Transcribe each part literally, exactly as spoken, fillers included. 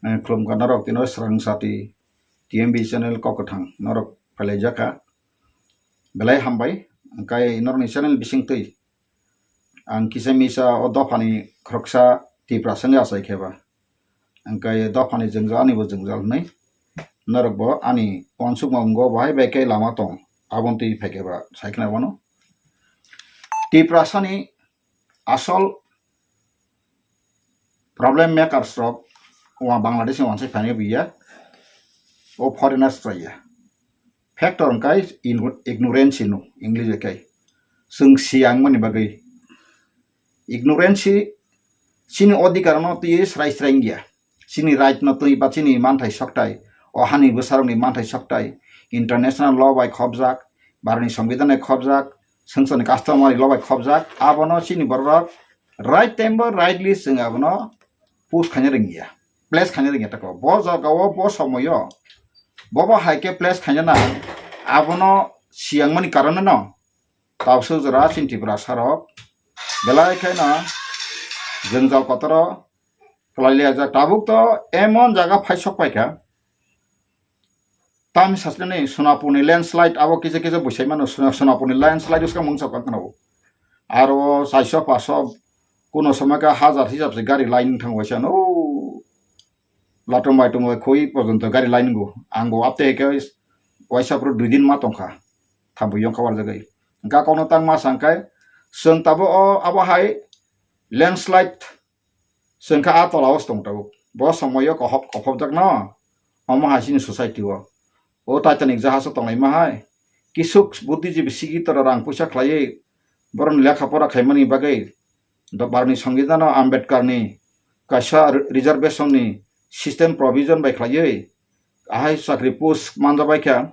Eh, khulumkha norok tino Srang Sati T M B channel kok kwthang norok phailaijak kha. Belai hambai, hwnkhe norokni channel bisingtwi ang kisa misa o dophani khoroksa Tiprasa wngwi achai khe ba. Hwnkhe dophani jwngjal, anibo jwngjal hwnwi norokbo ani uansukma wngo, bahai bai khe lama tong, aboni twi phai khe ba sai khna wano. Tiprasani asol problem makers rok wa Bangladesh ni wansai phaini buya, o foreigners rok ya. Factor hwnkhe igno-, ignorance no English bai khe. Chwng siyang mani bagwi ignorance chini odhikar no twi srai srai wngya. Chini right no twi ba chini manthai soktai, o hani bwsarokni manthai soktai, international law bai khopjak, Bharoni Songbidan bai khopjak, swngcharni customary law bai khopjak, abono chini borok right time bo rightly chwng abono push khaina rwngya, place khaina rwngya tako. Bo jaga o, bo somoyo, bo bo hai khe place khaina na, abono siyang mani karon no tabswk jora chini Tiprasa rok belai khe no jwngjal kotoro kwlai liya jak. Tabuk to emon jaga phai sok pai kha. Tamni sasle ni Sonapur ni landslide abo kisa kisa buisai mano, Sona-, Sonapur ni landslide uska mung sok khna o. Aro saiso paso kuno somoi kha hazar hisab se gari line thang waisa no. Latum bai tum bai khoi porjonto gari line go. Ang bo apte ke waisa pro dui din ma tong kha. Thambo yong kha warjagai. Hwnkhe kokno tang ma sang khe chwng tabo o abo hai landslide Chwng kha a tola o se tong tabuk. Bo somoyo kohop, kophopjak no. Omo hai chini society o. O Titanic jahaj o tonglai ma hai. Kisuk buddhijibi sigi tora rang puisa khlaiwi borokni lekha pora khaimani bagwi do Bharoni Songbidan o Ambedkar ni kaisa re-, reservation ni system provision bai khlaiwi ahai chakri post manjabai kha,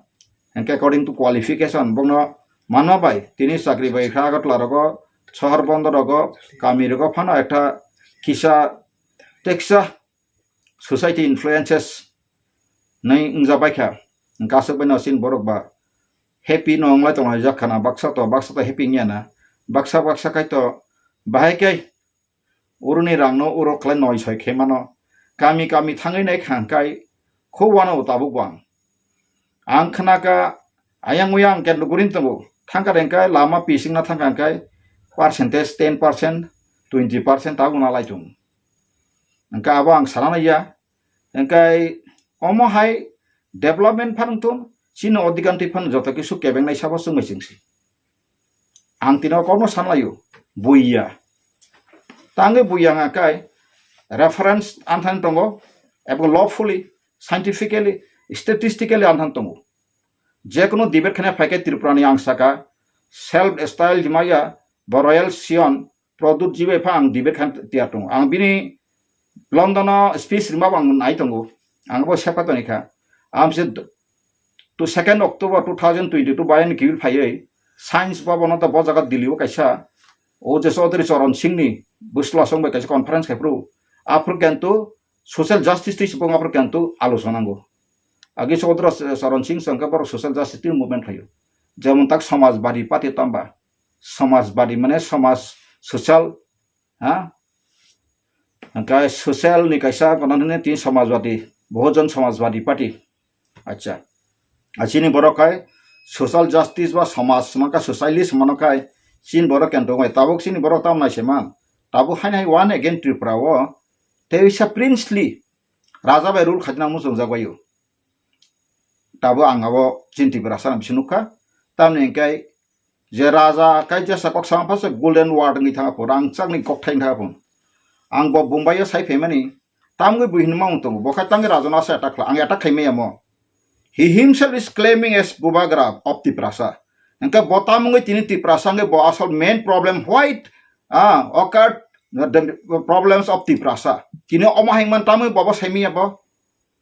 hwnkhe according to qualification bokno manma bai tini chakri bai kha Agartala rogo, sohor bondor rogo, kami rogo phano ekta kisa teksa society influences nai wngjabai kha. Hwnkhe aswk bai no chini borok ba happy no wnglai tonglai jak khana, baksa to, baksa to happy wngya na, baksa baksa khai to bahai khe Uruni rangno uro khlai noi soi khe mano. Kami kami thangwi nai kha hwnkhe khub wano o tabuk bo ang. Ang khna kha ayang uyang kendro gurin tongo. Thangkha hwnkhe lama pisingna thangkha hwnkhe percentage ten percent, twenty percent tabuk na lai tongo. Hwnkhe abo ang sana naiya. Hwnkhe omo hai development phano wngthun, chini odhikar twi phano joto kisu kebengnai sabo chwngbai chwngsi. Ang tino kokno sanlaio, buiya. Tangwi buiya hwnka khe reference anthani tongo, ebo lawfully, scientifically, statistically anthani tongo. Jekunu debate khaina phaikhe Tripura ni ang saka, self style dimaya, bo Royal Sion, Pradyut jibai pha ang debate khan tiyar tongo. Ang bini London o speech rima bo ang nai tongo. Ang bo sepa toni kha. Ang se to second October two thousand twenty-two bai ani kibil phaiwi Science Bhavan o to bo jaga Delhi o kaisa o je Chaudhary Charan Singh ni bwsla song bai kaisa conference khai phuru. Aphuru kento social justice twi sibong aphuru kento alochona nango. Agi Chaudhary Charan Singh song khe borok social justice twi movement khaio. Jemon tak Samajwadi Party tamba. Samajwadi mane samaj social, ha? Hwnkhe social ni kaisa kono hwnwi tini Samajwadi, Bahujan Samajwadi Party. Acha. A chini borok khai social justice ba samaj swnamkha socialist mano khai chini borok kento bai tabuk chini borok tamo nai se man. Tabuk haino hai one again Tripura o teisa princely raja bai rule khaina muchungjak bai o. Tabuk ang abo chini Tiprasa no bisingo nukha. Tamni hwnkhe je raja kai jesa kok sama phasa golden word wngwi thangkha pho, rangchakni kokthai wngkha pho. Ang bo Bombay o sai phaimani, tamgwi bui hinwi ma wng tongo, bo khai tangwi raja no asa attack khlai, ang attack khai maya mo. He himself is claiming as Bubagra of Tiprasa. Hwnkhe bo tamungwi tini Tiprasa wngwi bo asol main problem white, ah, occurred the problems of Tiprasa. Tini omo hai man tamwi bo bo sai maya bo.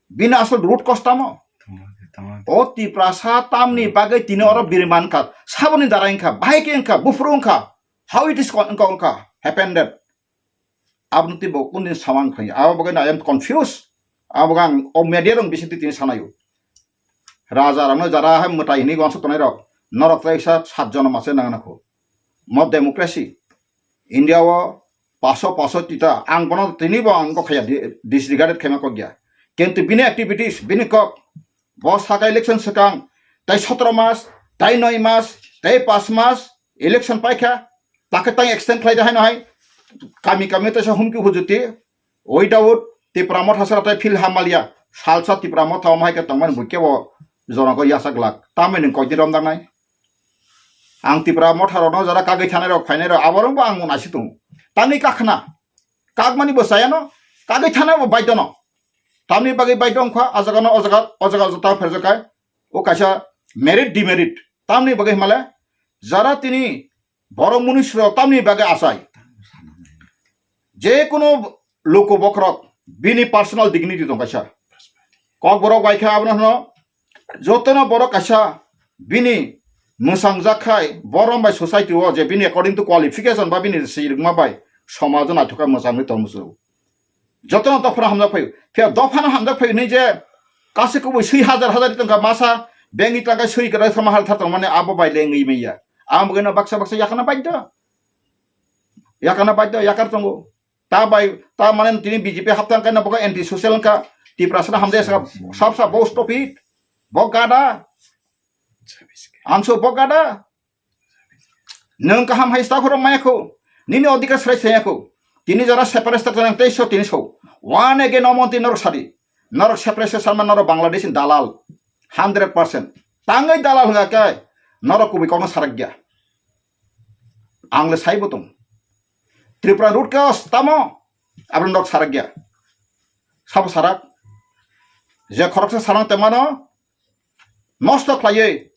Bini asol root cause tamo? Tamo, tamo. O Tiprasa tamni bagwi tini oro biri mankha, saboni dara wngkha, bahai khe wngkha, buphuru wngkha, how it is con-, wngkha, wngkha, happened that. Aboni twi bo kundin samang khlai. Abo bagwi I am confused. Abo bagwi ang o media rok bisingtwi tini sanaio. Raja rokno jara hai mwtai hinwi wansuk tongnai rok. Norok tei sa sat jonom ase nang nang kho. Mo democracy. India o paso paso tita ang bono tini bo ang kok khaya di-, disregarded khaima kok ya. Kintu bini activities, bini kok, bo saka election swkang, tai sotro mas, tai noi mas, tai pas mas election paikha, takhe tang extend khlai de haino hai, kami kami taisa humki hujuti, without Tipra Motha sara tai feel hamalia, salsa Tipra Motha omo hai khe tongmani buikhe bo jonogo yasa glak, tamni nwng koidi romdaknai. Ang Tipra Motha rokno jara kagwi thanai rok phainai rok aborokbo ang naisi tongo. Tamni kakhna, kakmani bo chayano, kagwi thanai bo baidhono. Tamni bagwi baidho wngkha, o jagano, o jaga, o jaga jota pherjakkai, o kaisa merit demerit. Tamni bagwi himale, jara tini borok munusurok tamni bagwi achai. Je kono loko bokhorok bini personal dignity tong kaisa. Kokborok bai khe abono hwno, jotono borok kaisa bini mwsang jak khai borom bai society o je bini according to qualification ba bini sirikma bai somajo naithok khe mwchangwi tong muchungo. Jotono dophano hamjak phaio. Phiya dophano hamjak phaio hinwi je kaisa kubui swi hajar hajar tongkha masa bank ni tangka swi kwrwi sama hal thar tongmani abo bai lengwi manya. Ang bagwino baksa baksa yakana baidho. Yakana baidho, yakar tongo. Ta bai, ta mane tini B J P haptang kaina boka anti social wngkha. Tiprasano hamjak saka sab sab bo stop it. Bo gada. Ang so bo gada. Nwng kaham hai staff rok maya kho. Nini odhikar srai saya kho. Tini jora separate staff nang tei so tini so. One again omonti norok sadi. Norok separate sama norok Bangladesh ni dalal. Hundred percent. Tangwi dalal hwnga kai. Norok kubui kokno sarak gya. Ang le sai bo tong. Tripura root cause tamo. Abro norok sarak gya. Sabo sarak. Je khoroksa sarang temano. Nosto khlaiwi.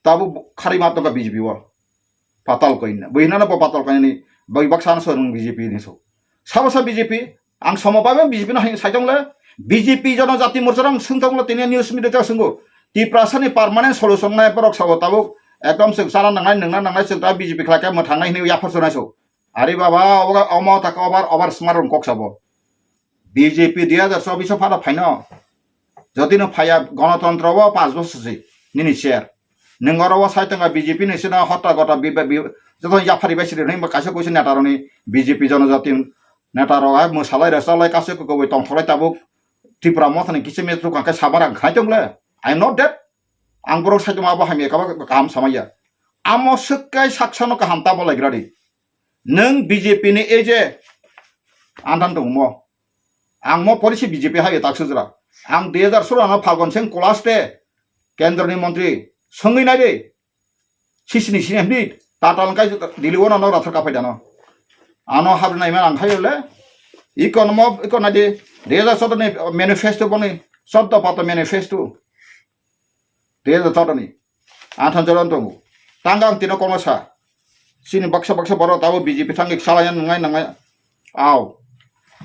Tabuk kharwi ma tongkha B J P o. Patal koina. Bo hinana bo patal koina ni. Bai baksa ano swrwng B J P ni so. Sabo sa B J P. Ang somo bai B J P no hai sai tong le. B J P jono jati morcha rang swng tong le tini news media ta swnggo. Tiprasa ni permanent solution nai borok sabo tabuk. Ekdom swng chana nangnai nungna nangnai swng ta B J P khlai khe mwthang nai hinwi yaphar sonai so. Ari baba obo omo ta obar obar smart rong kok sabo. B J P dui hajar chobbish o phano phaino. Jodi no phaiya gonotontro o panch bosor se nini chair. Nwng oro o sai tongkha B J P ni sino hota gota bi-, bi-, bi-, joto yaphari bai siri hwnwi kaisa kuisa neta rokni B J P jonojati neta rok hai mwsalai rwchalai kaisa kwkwi tongthoklai tabuk Tripura mothani kichim me tukang khe sabara khnai tong le. I am not that. Ang borok sai tongma abo hamya kaba kaham samaya. Amo swk kai saksa no kaham ta bolai gra di. Nwng B J P ni A J andan tongmo. Ang mo policy B J P hai tak sujra. Ang dui hajar solo no Phalgon Singh Kolas te kendro ni montri swngwi nai de. Sisini sini himdi tatal kai dili wono no rathar kapai dano. Ano habri nai man ang khayo le. Iko no mo iko nai de dui hajar solo ni manifesto boni soddo pato manifesto. Dui hajar solo ni. Ang thansa ron tongo. Tang ang tino kono sa. Sini baksa baksa borok tabo B J P thangwi salaiya nwngnai nangnai. Aw.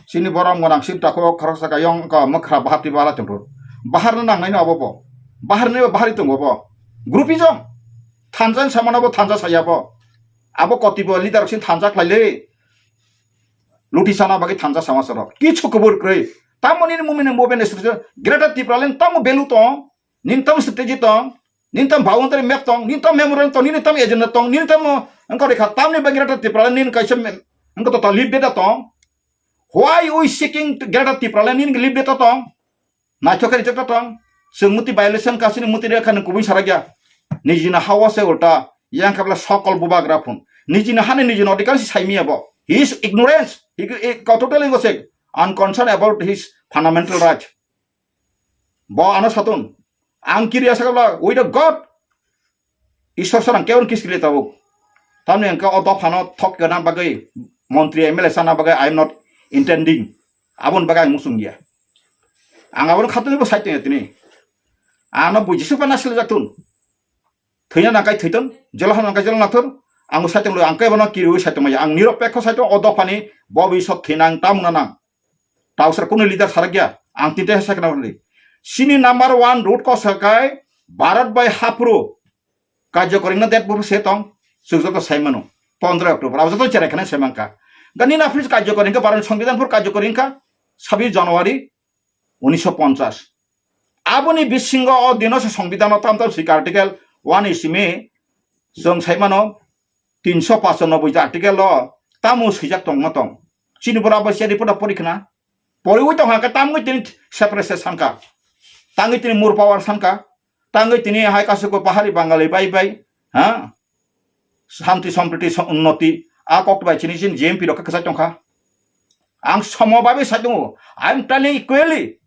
Sini borok mwnang sini tako khoroksa kayong ka mwkhra bahar twi bala tongthor. Bahar no nangnai no abo bo. Bahar ni bahari tongo bo. Groupism. Thansa samano bo thansa saya bo. Abo koti bo leader sin thansa khlai le. Luti sana bagwi thansa sama sorok. Kichu kubur kroi. Tamoni ni mumini movement is greater Tipraland tamo belu tong. Nini tam strategy tong, nini tam boundary map tong, nini tam memorandum tong, nini tam agenda tong, nini tam, uh, wngkha rekha tamni bagwi Greater Tipraland nini kaisa me-, wngkha total leave data tong. Why we seeking Greater Tipraland nini leave data tong? Naithok khe reject tong. Chwng muti violation kasini muti rekha nini kubui sarakya. Nijini hawa se ulta, yang khabla sokol bubagra phun. Nijini hani nijini odhikar si saimiya bo. He is ignorance. He, he totally was a unconcerned about his fundamental right. Bo ano satun, ang kiriya sakabla, without God, Ishwar sarang kebon kiskili tabuk. Tamni hwnkhe o dophano thok gana bagwi, montri M L A sana bagwi, I am not intending. Aboni bagwi ang muchung ya. Ang abono khatungwi bo side tongya tini. Ano buji supa nasil jaktun. Thwina nangkai thwiton, jela hana nangkai jela nathur. Ang saitung lo, ang kebono kiriwi saitung maya. Ang niropekho saitung o dophani bo bisok thwinang tamungna nang. Tausra kunu leader sarakya. Ang tinte sakna hwnli. Sini number one root cause kai Bharat bai hapro. Kajyo koringna date bo se tong. Sukjoto saimano. Pondro October. Abo joto cherai khana semangka. Gani na office kajyo koringka Bharat Songbidan pur kajyo koringka. Sabis January unisho ponchas. Aboni bisingo o dino se Songbidan o tam tam sika Article one isimi chwng saimano tinso pachannoboi ta Article o tamo swijak tongma tong. Chini bora bai chini poda porikhna. Poriwi tongkha khe tamwi tini separate se sankha. Tangwi tini more power sankha. Tangwi tini hai kasukgo pahari Bangali bai bai. Ha? Shanti sompriti so-, unnoti. A kok bai chini chini G M P rok khe kwchai tongkha. Ang somo bai bai sai tongo. I am telling equally.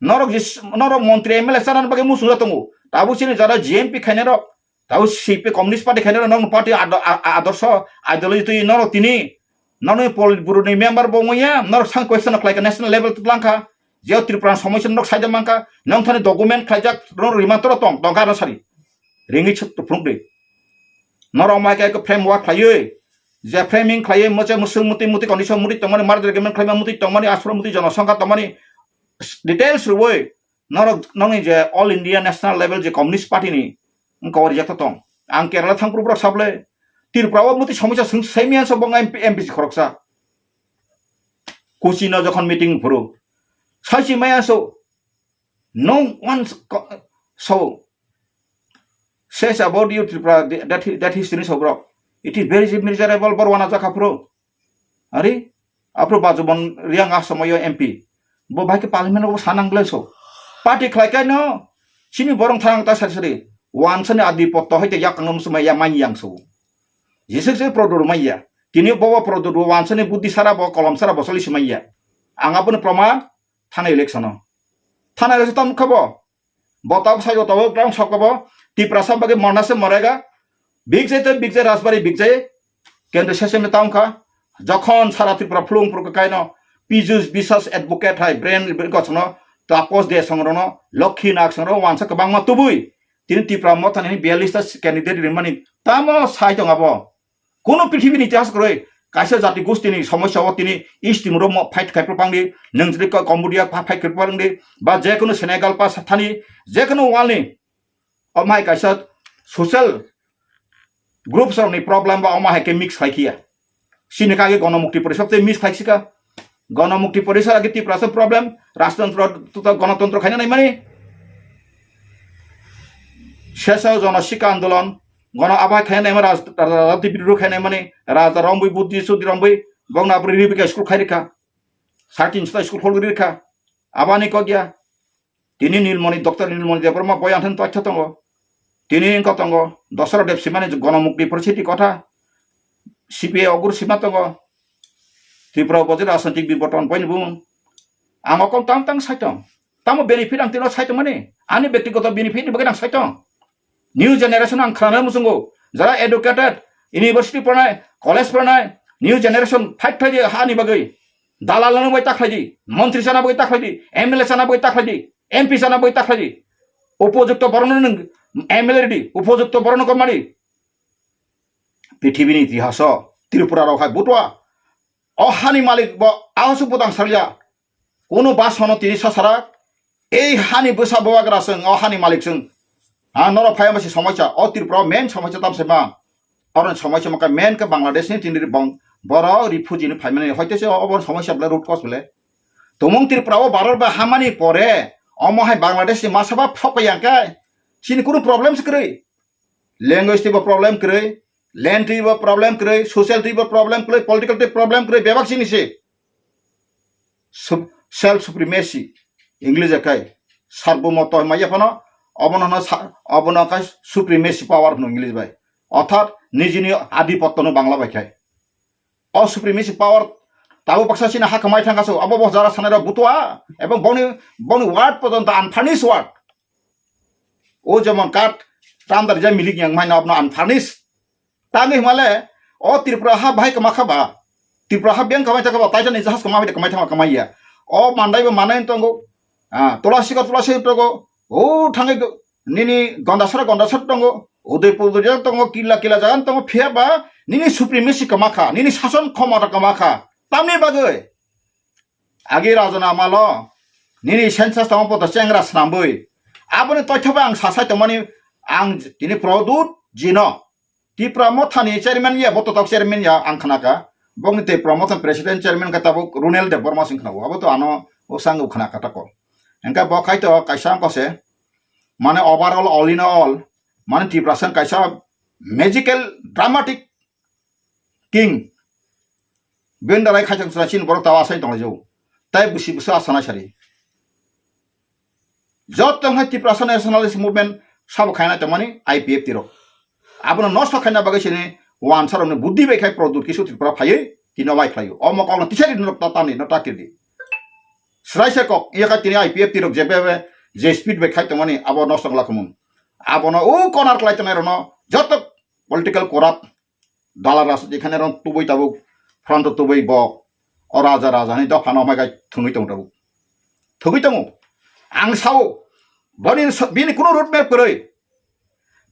Norok je, norok montri M L A chana bagwi muchungjak tongo. Tabuk chini jara G M P khainai rok. Tabo C P I Communist Party khainai rok nokni party ado-, a-, a-, adorsho, ideology twi norok tini, nokni Politburo ni member bo wngya, norok sang question khlaikha national level twlangkha, je Tripura ni somosya norok saida mankha, nongthani document khlaijak, norok rima toro tong, tongkha no sari. Ringwi se phunukdi. Norok mai khe framework khlaiwi, je framing khlaiwi, moche musung muti muti condition muti tongmani, merger agreement khlaima muti tongmani, asro muti jonosongkha tongmani, details rwui, norok, nokni je All India National Level je Communist Party ni wngkha o rijak tong. Ang Kerala thang phuru borok sablai Tripura o muti somosya swng sai maya so bo M P, M P C khoroksa. Kochi no jokhon meeting phuru sai si maya so no one s-, ko-, so says about you Tripura, that, that history so borok. It is very miserable, bor wana jakha phuru. Ari, aphuru Bajubon Riang a somoyo M P. Bo bai khe parliament o sanang glai so. Party khlai kai no, chini borong thang ta sari sari. Wansani adi potto hai te yak kangam sumai ya man yang so. Jisik se product mai ya. Tini bo bo product wansani buddhi sara bo kolom sara bo soli sumai ya. Ang abono proman thana election o. Thana election tam khabo. Bo tabuk sai bo tabuk tang sokabo Tiprasa bagwi morna se morega. Bikjai te bikjai Rajbari bikjai. Kendo session tang kha. Jokhon sara Tripura phlung phuru kaino Pijus Biswas advocate hai brain gosno Tapos de songrono Lokhi Nag songro wansa kwbangma tubui. Tini Tipra mothani biyallis ta candidate rimani tamo sai tong abo. Kuno prithibi ni itihas kwrwi kaisa jati gosti ni somosya o tini East Timor o mo fight khai phuru pangdi, nwng jodi ko Cambodia pha fight khai phuru pangdi, ba je kuno Senegal pa sa thani, je kuno world ni o mai kaisa social groups rok ni problem ba o ma hai khe mix khai khiya. Sini kage Gonomukti Porishad tei mix khai sika. Gonomukti Porishad age Tiprasa problem, rajtantro tuta gonotontro khaina nai mani. Sesa jono sika andolon, gono abai khaina nai mani, raj-, rajniti bidru khaina nai mani, raja rombui buddhi sudhi rombui, bongna abri ribika school khai rikha. Sar tin sota school khol rikha. Abani kok ya. Tini Nilmoni, Doctor Nilmoni Debbarma boi ang thani toitha tongo. Tini wngkha tongo, Dosara Deb simani Gonomukti Porishad ni kotha. C P I ogur sima tongo. Tripura o bojor rajnitik biborton poini bumung. Ang okon tang tang sai tong. Tamo benefit ang tino sai tongmani. Ani bektigoto benefit ni bagwi ang sai tong. New generation ang khana muchungo. Jara educated, university pornai, college pornai, new generation fight khlai di hani bagwi. Dalal no bai ta khlai di, montri chana bagwi ta khlai di, M L A chana bagwi ta khlai di, M P chana bagwi ta khlai di. Upojukto borokno nwng M L A ridi, upojukto borokno kormani. Prithibini itihaso Tripura rok hai butwa. O hani malik bo ahasu butang salya. Kuno basono tini sasara. Ei hani bwsa bubagra chwng, o hani malik chwng. Ha, norok phai masi somosya. O Tripura o main somosya tam se ma. Oro somosya maka main ke Bangladesh ni tini bong. Borok refugee ni phaimani hoite se obo somosya bole root cause bole. Tumung Tripura o Bharat ba hamani pore. Omo hai Bangladesh ni masa ba phok yang kai. Chini kuno problem se kwrwi. Language tibo problem kwrwi, land tibo problem kwrwi, social tibo problem kwrwi, political tibo problem kwrwi, bebak sini se. Sup-, self supremacy, English akai, sarbomoto maya phano, obono no sa-, obono kai supremacy power no English bai. Orthat nijini adhipotto no Bangla bai khai. O supremacy power tabo baksa sini ha kamai thangkha so, abo bo jara sanai rok butua, ebong boni, boni word pojonto unfurnished word. O jemon kath tamdar je milik yang mai nokno unfurnished. Tangwi hwnmale o Tripura ha bahai kwma kha ba? Tripura ha beng kwmai ta kha ba? Titan ni jahaj kwma bai kwmai thangma kwmai ya. O mandai bo manai tongo. Ah, tola sikor tola sikor tongo. O thangwi go-, nini gondasara gondasara tongo. Udaipur udaipur tongo, kila kila jaga tongo. Phiya ba nini supremacy kwma kha, nini sason khomota kwma kha. Tamni bagwi agi rajana malo nini census tamo poto chengra snambwi. Aboni toithobai ang sasai tongmani ang tini Pradyut jino. Tipra mothani chairman ya, bo totok chairman ya ang khnaka. Bokni tei Tipra mothani president chairman khe tabuk Runel Debbarma sing khnao. Abo to ano o sango khnaka tako. Engka bo khai to kaisa angko se. Mane overall, all in all, mane Tiprasa kaisa magical, dramatic king. Bini dalai khaijak chwla chini borok tawa asai tonglaijao. Tai busi busi asana sari. Joto hai Tiprasa Nationalist Movement sabo khaina tongmani I P F T rok. Abono nosto khaina bagwi sini wansa rokni buddhi bai khai Pradyut Kishore Tripura phaiwi tino wai khlaio. O mokol no tisari no ta tani no ta kirdi. Srai se kok iya khai tini I P F T rok jebe je speed bai khai tongmani abo nosto wngla khumung. Abono o corner khlai tongnai rokno joto political corrupt Dala rajniti khainai rok tubui tabuk front o tubui bo o raja raja ni dopha no mai kai thungui tong tabuk. Thungui tongo. Ang sao boni so- bini kuno road map kwrwi.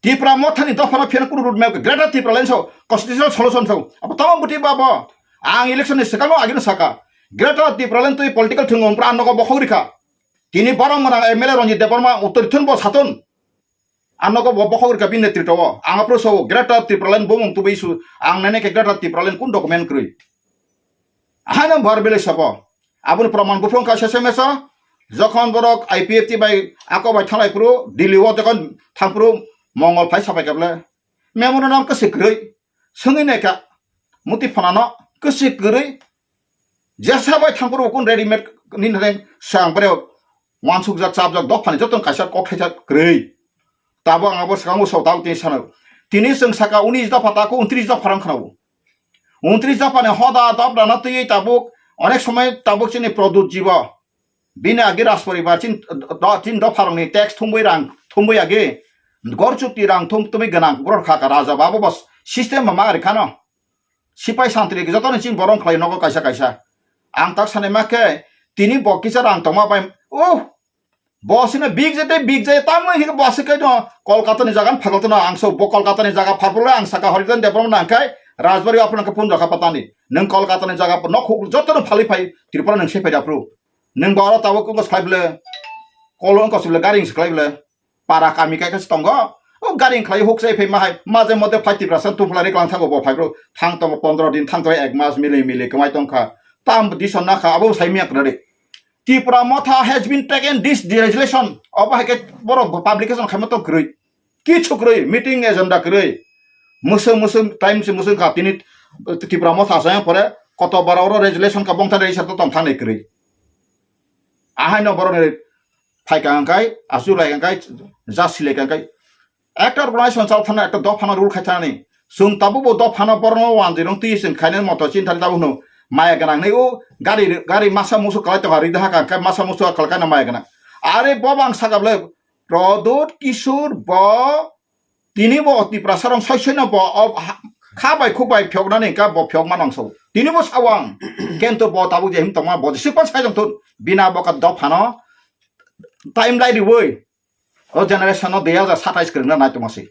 Tipra Motha ni dopha no phiya kuno road map Greater Tipraland so constitutional solution so. Abo tamo buti ba bo. Ang election ni swkango agino saka. Greater Tipraland twi political thwng umpra nogo bokhok rikha. Tini borok mwnang M L A Ranjit Debbarma uttor thun bo sathun. Ang nogo bo bokhok rikha bini netrito o. Ang aphuru sao Greater Tipraland bumung tubui su ang nene khe Greater Tipraland kun document kwrwi. Ahaino verbally sabo. Aboni proman buphang kha sese meso. Jokhon borok I P F T bai ako bai thanglai phuru Delhi o jokhon thang phuru Mongol phai sapai kable. Memorandum kwswi kwrwi. Swngwi naikha. Muti phanano kwswi kwrwi. Jesa bai thang phuru kun ready made ni nreng sang bre wansukjak chapjak dophani joto kaisa kok thaisa kwrwi. Tabuk ang abo swkango sao tabuk tini sanao. Tini chwng saka unis dopha tako untris dopha rang khanao. Untris dopha ni hoda dopha na twiwi tabuk onek somoi tabuk chini Pradyut jibo. Bini agi Rajporibar chin do- chin dopha rokni tax thumbui rang thumbui agi. Gor chukti rang thum tumi gwnang borok kha ka raja babo bos system ma ma ri khano. Sipai santri joto ni chini borok khlai nogo kaisa kaisa. Ang tak sanai ma khe tini bo kisa rang tongma bai. Oh, bo sino big jete big jete tamo hi bo se kai no Kolkata ni jaga phagol tono ang so bo Kolkata ni jaga phapule ang saka Haridan Debbarma nang kai Rajbari apun ka pun jaka patani. Nang Kolkata ni jaga nok joto no phali phai Tripura nang se phai dapru. Nang bo aro tabo kung ko sai bele. Kolong ko sibele garing se khlai bele. Para kami kai khe tongo. O gari khlai huk sai phai ma hai. Maje mode phai Tiprasa tupla ri klang thago bo phai bro. Thang tongo pondro din, thang tongo ek mas mili mili kwmai tong kha. Tam dison na kha, abo sai miya kwrwi. Tipra Motha has been taken this resolution. Obo hai khe borok publication khaima tong kwrwi. Kichu kwrwi, meeting agenda kwrwi. Musung musung time se musung kha tini Tipra Motha sa pore koto bara oro resolution ka bongtha reisa to tong thang nai kwrwi. Ahai no borok ni phaikha hwnkhe, achuk lai hwnkhe, ja silai hwnkhe, ekta organization chal thani, ekta dophano rule khai thani. Chwng tabukbo dophano borokno wanjwi rwng twi chwng khainani moto chini thani tabukno maya gwnang nai o gari, gari masa musu kwlai tongkha, rida hakha hwnkhe masa musu kwlai khaina maya gwnang. Are bo bang saka bwle Pradyut Kishore bo tini bo Tiprasa rok soi soi no bo o ha-, kha bai khuk bai phiyok nani hwnkhe bo phiyok ma nang sao. Tini bo sao ang. Kento bo tabuk je him tongma bo jisik pan sai tong thun. Bina bo ka dophano time lai riwi. O generation no dui hazar satais kwrwngna nai tongma se.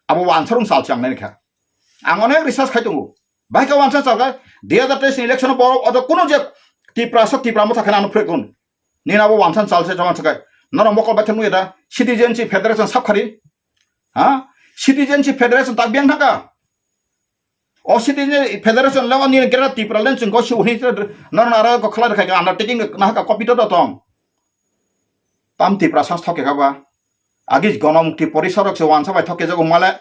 Abo wansarung salsi ang nai kha. Ang onek research khai tongo. Bai kha wansa salka dui hazar teis ni election o borok odo kuno je Tiprasa Tipra Motha khana ano phrekun. Nini abo wansa salse jaman sakai. Norok mokol bai thangwi da citizenship federation sab khari. Ha? Citizenship federation tak biang thaka. O citizenship federation lewa nini Greater Tipraland chwng ko su hini norok aro ko khlai khai undertaking na ka copy to tong. Tam Tiprasa thoke kha ba. Agi Ganamukti Porishad rok se wansa bai thoke jago male.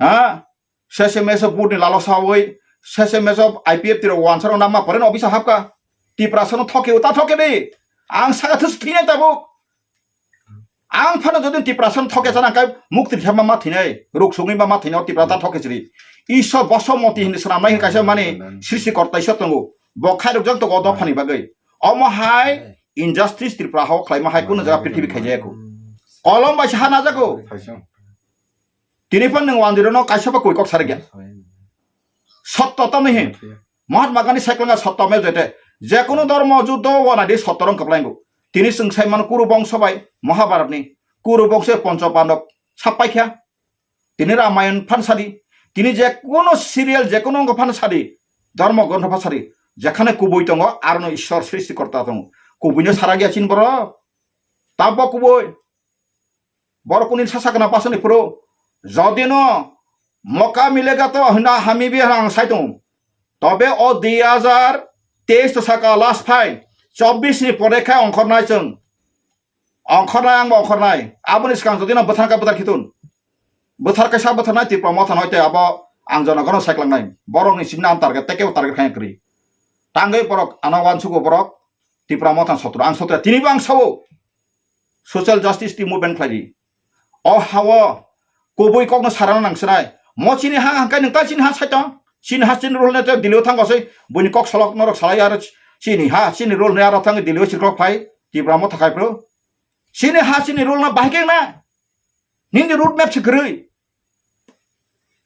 Ha? Sese meso vote ni lalo sawi, sese meso I P F T rok wansa rok nama pore no office hapka. Tiprasa no thoke uta thoke de. Ang saka thus thine tabuk. Ang phano jodi Tiprasa no thoke sana kai mukti thema ma thine, ruk sungwi ma ma thine Tiprasa thoke chiri. Iso boso moti hin swnam nai kaisa mani srisi kortai so tongo. Bo khai rok jang to go dophani bagwi. Omo hai injustice Tripura ho khlaima hai kuno jaga prithibi khaijaya ko. Kolom bai sa hana jago. Tini phan nwng wanjwirano kaisa ba koi kok sari gyan. Sotto tamo hi. Mahatma Gandhi saiklanga sotto me jete. Jekono dhormo juddo wanadi sotto rong kaplaingo. Tini chwng sai mano Kuru bongso bai Mahabharatni. Kuru bongso Poncho Pandab sapai kha. Tini Ramayan phan sadi. Tini jekono serial jekono wngkha phan sadi. Dhormo grontho phan sadi. Jekhane kubui tongo arono Ishwar srishti korta tongo. Kubuino sara gya chin borok. Tabbo kubui. Borok kuni sasa kana pasani phuru. Jodi no moka milega to hwnna hami bi hwnna ang sai tongo. Tobe o dui hazar teis to saka last phai. Chobbish ni pore khai ongkhornai chwng. Ongkhornai ang bo ongkhornai. Aboni swkang jodi no bwthar kha bwthar khitun. Bwthar kaisa bwtharnai Tipra Motha no tei abo ang jonogono saiklaknai. Borok ni simna ang target tei kebo target khai kwrwi. Tangwi borok ano wansugo borok. Tipra Motha sotro, ang sotro, tinibo ang sao. Social justice tei movement khlai di. O hao kubui kokno sarana nang sinai. Mo chini ha hangkai nwng ta chini ha saitong. Chini ha chini rule ne te Delhi o thang kosoi. Buini kok salok norok salai aro chini ha chini rule ne aro thang Delhi o chirkok phai. Tipra Motha khai bro. Chini ha chini rule no bahai keng na. Nini road map se kwrwi.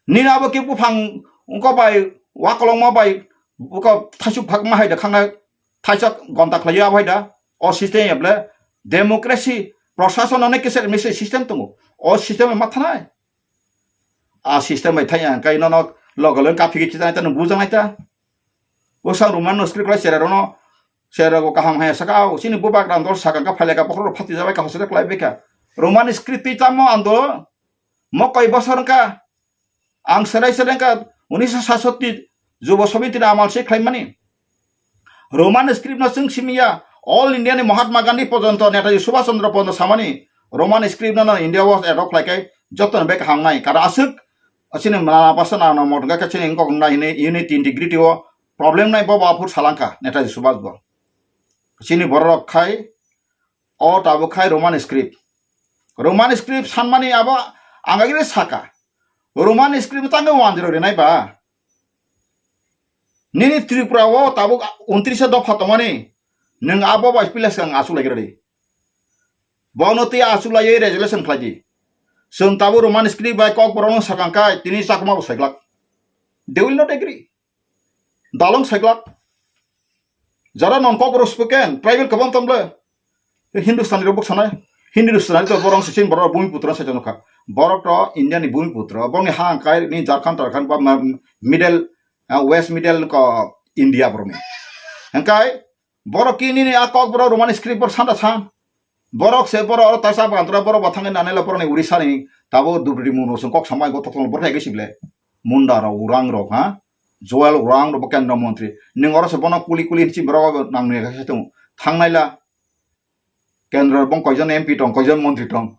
Nini abo khe buphang wngkha bai, wakolongma bai, buka thaichuk phakma hai da khangna thaisa gonta khlaiya abo hai da. O system eble democracy, prosason onek kisa mese system tongo. O system ma thanai. A system bai thaya kai nono logo leng kaphi khe chita ta bujanai ta. Bwsang Roman no script lai chera rono, chera go kaham hai saka, "Au, chini bubak rang dol saka ka phaileka bokhorok phati jabai ka hosere klai beka." Roman script twi tamo ando, mo koi bosor ka, ang serai serai ka, unisho sasoti, jubo somiti na amal se khlai mani. Roman script no chwng simiya, All India ni Mahatma Gandhi porjonto, Netaji Subhash Chandra porjonto samani, Roman script no India was adopt khlai kai, joto no beka hamnai, kara aswk, chini mama pasa na no modga ka chini engkok nai hini unity integrity o, problem nai bo ba phur salangkha Netaji Subhash bo. Chini borok khai o tabuk khai Roman script. Roman script sanmani abo ang agini saka. Roman script tangwi wanjro rinai ba. Nini Tripura o tabuk untris dopha tongmani nwng abo bai pila swkang achuk lai radi. Bono twi achuk lai resolution khlai di. Chwng tabuk Roman script bai kok borok no sakang kai tini chakma bo saiglak. They will not agree. Dalong saiglak. Jara non kok borok spoken, tribal kwbang tong ble. Hindustani rok bok sanai. Hindustani to borok sichin borok bumi putra sai tonokha. Borok to India ni bumi putra. Borok ni ha angkai ni Jharkhand, Jharkhand ba ma-, middle, ah, west middle ko India borok ni. Angkai borok kini ni a kok borok Roman script borok sanda sa. Borok se borok oro taisa bantra borok bathang nani la borok ni Odisha ni tabo dubri munu sung kok samai go totong borok hai gisi ble. Munda rok, urang rok, ha? Joel urang rok bo kendra montri. Ning oro se bono kuli kuli hinchi borok nang nui kha tung. Thangnai la. Kendra bong koijon M P tong, koijon montri tong.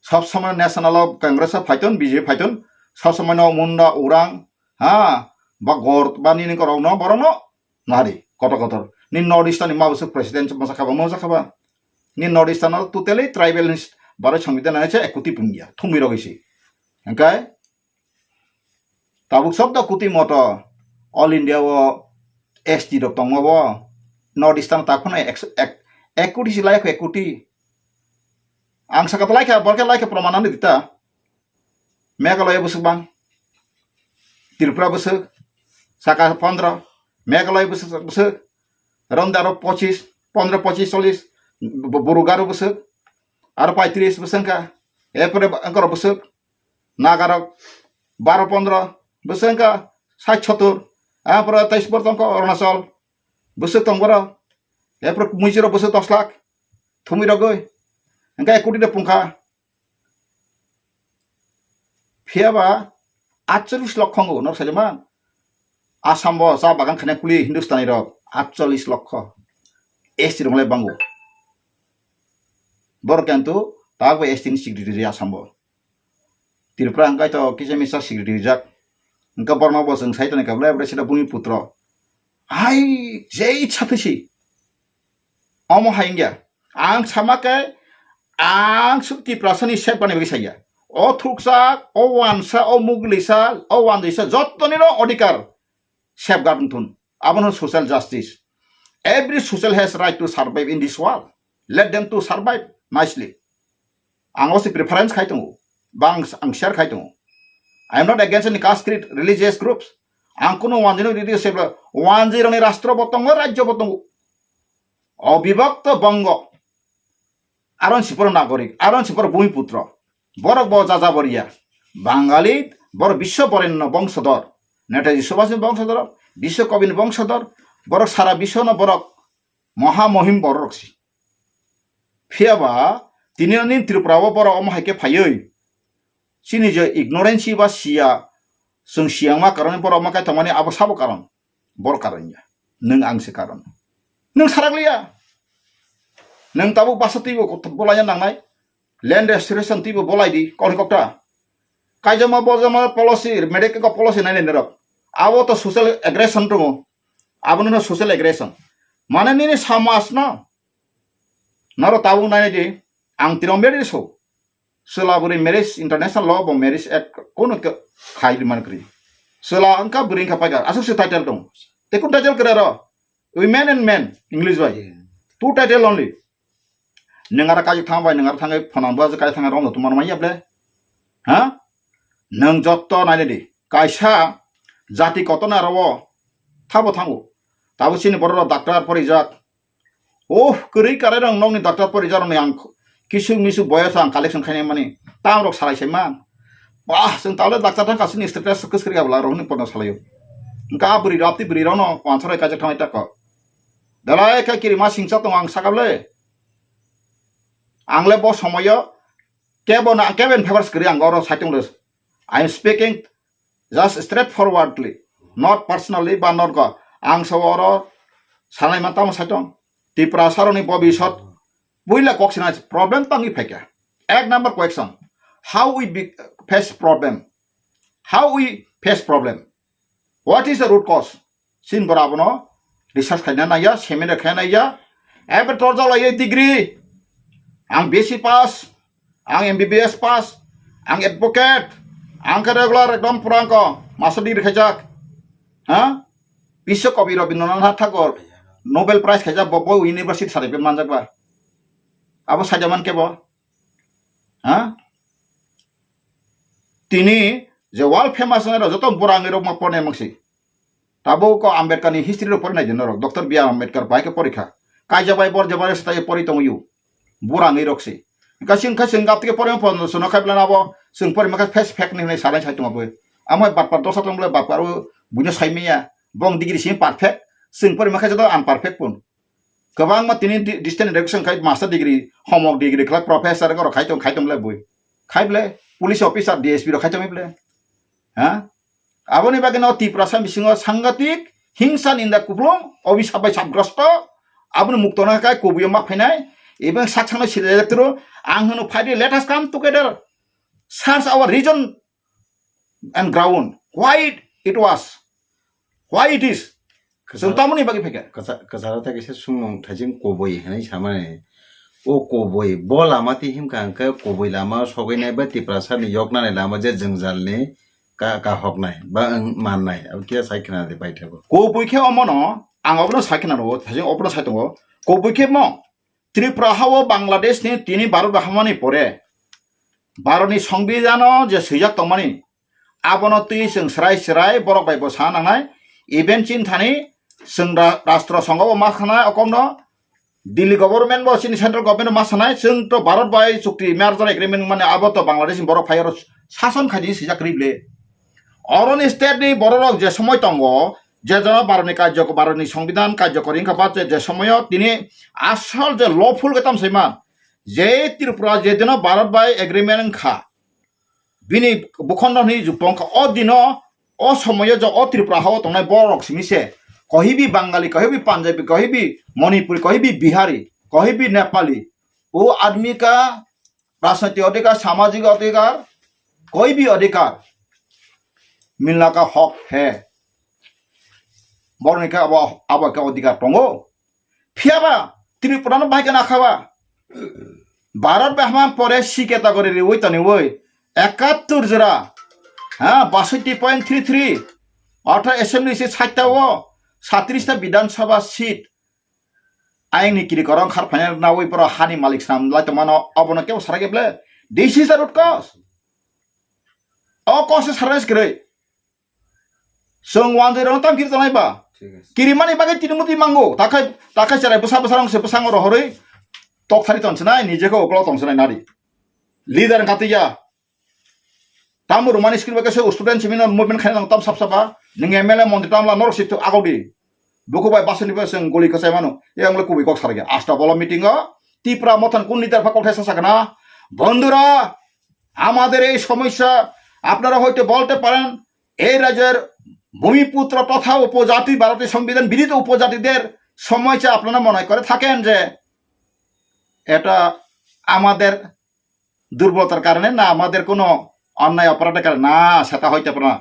Sob somoi national o Congress o phaiton, B J P phaiton. Sob somoi no munda urang, ha? Ba gor, ba nini korok no, borok no. Nari, kotor kotor. Ni North Eastern ni ma bwswk president masa khaba, masa khaba. Ni North Eastern no totally tribal ni s-, baroi songbidan nai se ekuti pungya. Thumwi rogwi si. Hingkai? Tabuk sobdo kuti moto All India o S T rok tongma bo North Eastern ta khuna ek, ek, ek koti si lai kho ek koti. Ang saka lai kha, borke lai kha proman ani dita. Meghalaya bwswk bang. Tripura bwswk. Saka pondro. Meghalaya bwswk, bwswk. Romda aro pochis, pondro, pochis, chollis. Bu-, buru garu bwswk. Aro paitris bwswk wngkha. Erpore angkoro bwswk. Nagarok baro pondro bwswk wngkha sait sottur. Apore teis bor tongkha Arunachal. Bwswk tong boro. Apore muijwrok bwswk dos lakh. Thumwi rogwi. Hingkhe ek koti de pungkha. Phiya ba atchollis lokho wngkha, norok saimano. Assam bo cha bagan khainai kuli Hindustani rok atchollis lokho. S T rok le bango. Borok kintu tabuk bo S T ni secretary Assam bo. Tripura hingke to kisa misa secretary rijak. Hingke borokno bo chwng sai tongkha, bwlai bwlai sida bumi putro. Hai, je itsa thwisi. Omo hai wngya. Ang sama khe, ang suk Tiprasani sep bani bagwi saya. O thuksa, o wansa, o muglisa, o wanjisa, jottonino odhikar safeguard wngthun. Abono social justice. Every social has right to survive in this world. Let them to survive nicely. Ang o se preference khai tongo. Bang ang share khai tongo. I am not against any caste, creed, religious groups. Ang kuno wanjino ridi se wanjironi rastro bo tongo, rajyo bo tongo. Obibhakto Bongo. Aron siporo nagorik, aron siporo bhumiputro. Borok bo jajaboriya. Bangali, borok Biswa Borenno bongsodor. Netaji Subhashni bongsodor, Biswa Kobini bongsodor. Borok sara Biswano borok moha mohim borok si. Phiya ba, tini ani Tripura o borok omo hai khe phaiwi. Chini je ignorance ba siya, chwng siyangma karon borok omo khe tongmani abo sabo karon. Bor karon ya. Nwng ang se karon. Nwng sarak liya. Nwng tabuk basa twibo bolai ya nangnai. Land restoration twibo bolai di, kok kokta. Kaijama bojama policy, medical policy nai nai norok. Abo to social aggression tongo. Abono no social aggression. Mane nini samaj no Naro tabuk nai di, ang tirong beri so. Sela buri marriage international law bo marriage act kono ke khai di man kri. Sela angka buri angka pagar asuk se title dong. Te kun title kre ro? Women and men, English bai. Two title only. Nengara kaji thang bai, nengara thang bai, phone number kaji thang ro no tumar maya ble. Ha? Nang jotto nai di. Kaisa jati koto na ro thabo thango. Tabo sini borok doctor porijak. Oh, kwrwi karai rong nokni doctor porijarokni ang kisu misu boyas ang collection khainai mani. Tam rok salai sai man. Bah, chwng tawle doctor thang kasini status kwskwrwi abla rohni porno salaio. Engka bwrwi rok, apti bwrwi rokno wansarai kaijak thangnai tako. Belai khe kirima singcha tongo ang sakable. Ang le bo somoyo kebo na, kebo in favors kwrwi ang oro saitung le. I am speaking just straightforwardly, not personally, ba not go. Ang sa oro sanai man tamo saitong. Tiprasa roni bobisot puila kok sina problem tangi phaikha. Ek number question, how we be, face problem? How we face problem? What is the root cause? Sin bora abono research khaina naiya, seminar khaina naiya. Ebe torjak laiya degree. Ang B S C pass, ang M B B S pass, ang advocate, ang khe regular ekdom pura angko master degree khaijak. Ha? Biswa Kabi Rabindranath Tagore Nobel Prize khaijak bo, bo university certificate manjak ba. Abo saida man khe bo. Ha? Tini je world famous wngnai rok joto bura wngwi rok ma pornai mangsi. Tabuk ko Ambedkar ni history rok pori nai di norok. Doctor B R Ambedkar bai khe pori kha. Kaijak bai bor jabare swtai pori tong u. Bura wngwi rok se. Engka sing kha sing gap tike pori pon sono khai bla abo sing pori ma kha face fake ni hinwi salai sai tong abo. Amo batpar dosa tong bole batpar o buino sai manya. Bong degree simi perfect. Sing pori ma kha joto unperfect pun. Kwbangma tini di-, distance education khai master degree, homok degree khlai professor rok khai tong, khai tong bole bui. Khai bole police officer, D S P rok khai tong bole. Ha? Aboni bagwi no Tiprasa bisingo sangatik hingsa ninda kuplung, obisap bai sapgrosto, aboni mukto no kai kubuyo ma phainai, even sak sakno sirajak turu, ang hwno phai di, let us come together, search our region and ground, why it was, why it is. Chwng tamoni bagwi phaikha? Kwcharo ta kisa sumung thaising kubui hinwi samani. O kubui, bo lama twi himkha hwnkhe kubui lama sogwi nai ba Tiprasa ni yoknani lama je jwngjal ni ka, kahoknai ba wng mannai, abo khe sai khna di paithago. Kubui khe omono, ang obono sai khna rwo, thajing obono sai tongo. Kubui khe mo, Tripura hao Bangladesh ni tini Bharat bai hamani pore, Bharat ni Songbidhano je swijak tongmani, abono twi chwng srai srai borok bai bo sa nangnai. Even chini thani chwng ra-, Rashtra Songho bo ma khna okomno, Delhi government bo chini central government bo ma sanai, chwng to Bharat bai chukti merger agreement mane abo to Bangladesh ni borok phai oro sason khaidi swijak kwrwi ble. Oroni state ni borok rok je somoi tongo, je jona Bharat ni karjo, Bharat ni Songbidhan karjokori wngkha ba je, je somoyo tini asol je lawful khe tamo saiman, je Tripura je dino Bharat bai agreement wngkha, bini bukhondo hwnwi jukto wngkha. O dino, o somoyo je o Tripura hao tongnai borok simi se, kohibi Bangali, kohibi Punjabi, kohibi Manipuri, kohibi Bihari, kohibi Nepali, wo admi ka rajnaitik adhikar, samajik adhikar, koi bhi adhikar milna ka hak hai. Borni khe abo, abo khe adhikar tongo. Phiya ba Tripura no bahai khe nakha ba. Bharat bai hamani pore C category riwi toniwi ekattor jora, ha, basotti point three three, ortho assembly seat sait ta o, satris ta Bidhan Sabha seat, aini kiri korong khar phaina nawi poro hani malik sam lai tongmano, obono kebo sarai khe ble. This is the root cause. O cause se sarai kwrwi. Chwng wanjwi rokno tam kiri tongnai ba. Thik ase. Kirimani bagwi tini muti mango. Takhai, takhai cherai bwsa bwsa rong se bwsango rohorwi tok thari tong sinai, nije khe oklo tong sinai nari. Leader wngkha twi ya. Tamo Romani script bai kaisa student simi no movement khaina nang tam sap sapa. Ning M L A montri tamla norok si agodi. Buku bai basani bai seng goli kasai mano. Yang le kubui kok sarga. Asta bola meeting o Tipra Mothan kun leader pa kok thai sasa kana. Bondhura, amader ei somosya apnara hoyto bolte paren, ei rajyer bhumiputra totha upojati, Bharatiyo songbidhan birodhi upojatider somosya apnara mone kore thaken je eta amader দুর্বলতার কারণে না আমাদের কোনো অন্যায় অপরাধের কারণে, না, সেটা হইতে পারে না।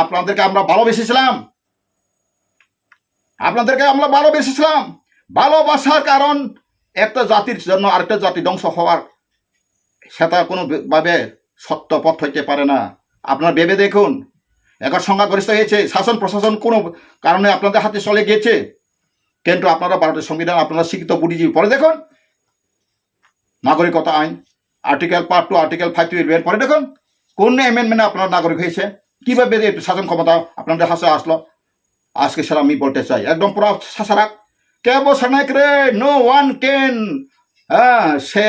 আপনাদেরকে আমরা ভালোবেসেছিলাম, আপনাদেরকে আমরা ভালোবেসেছিলাম। ভালোবাসার কারণ একটা জাতির জন্য আরেকটা জাতি ধ্বংস হওয়ার সেটা কোনোভাবে সত্য পথ হইতে পারে না। আপনারা ভেবে দেখুন, এখন সংখ্যাগরিষ্ঠ হয়েছে, শাসন প্রশাসন কোনো কারণে আপনাদের হাতে চলে গেছে, কিন্তু আপনারা ভারতের সংবিধান, আপনারা শিক্ষিত বুদ্ধিজীবী, পড়ে দেখুন, নাগরিকতা আইন, article part two, article five two eleven পড়ে দেখুন, কোন অ্যামেন্ডমেন্টে আপনার নাগরিক হয়েছে, কিভাবে এই শাসন ক্ষমতা আপনাদের হাতে আসলো। আজকে স্যার আমি বলতে চাই, একদম পুরা সাসারাক, কেবল সানাইক রে, no one can, হ্যাঁ, সে